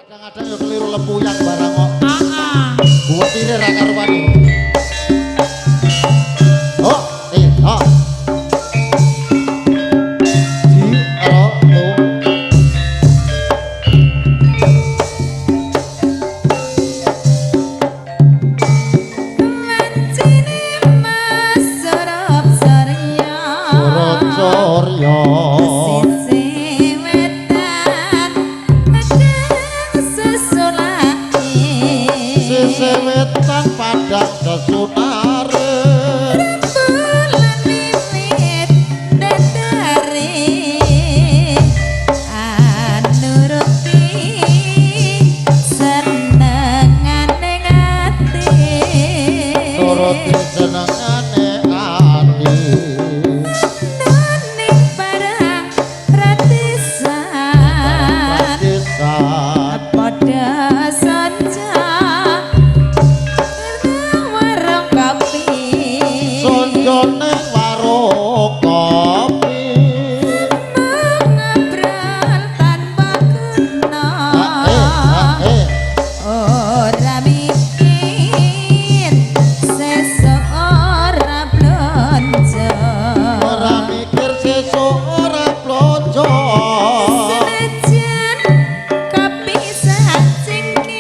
Kadang-kadang yo keliru lempuyang barang kok. Heeh. Buwetire ra karuan. Oh, oh. Ji, ro, tu. Mancine mas sorop sorya. Sorot sorya. Sisi wetan padang sesulake. Sisi wetan padang sesunare. Rembulan wiwit datare anuruti senengane ati. Turuti senengane ati. Noning barang ratisan Ratisan. Padha sanca warung kopi. Sonjone warung kopi. Ngobrol tanpa guna. Ha eh. Ora mikir sesuk ora blonjo. Ora mikir sesuk ora blonjo. Senajan kopi sacingkir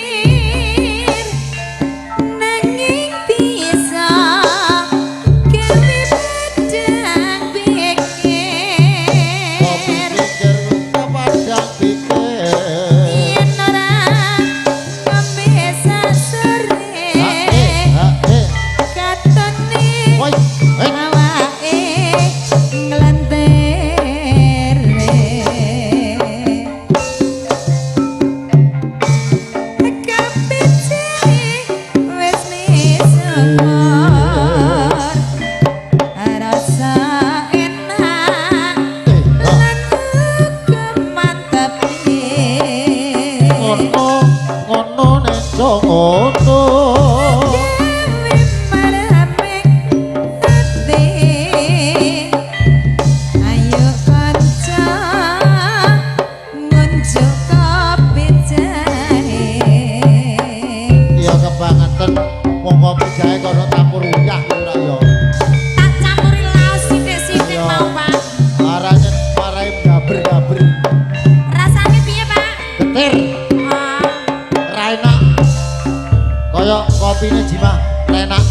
nanging bisa gawe padang Kopi pikir. pikir padang pikir. Yen ora ngombe sasore Ha eh. katone Woi, eh. awake nglantere. Kapice wis misuwur rasa enak lan uga mantepe. Ngono ngono nejo ngono. Dewi mareming ati. Ayo kanca ngunjuk kopi jahe. Iya kebangetan wong kopi jahe kono campur uyah ora ya. Tak campuri laos sithik-sithik Iya. mau, Pak. Arane marai gaber-gaber. Rasane piye, Pak? Getir, Ah, ra enak. Kaya kopine jimah, ra enak.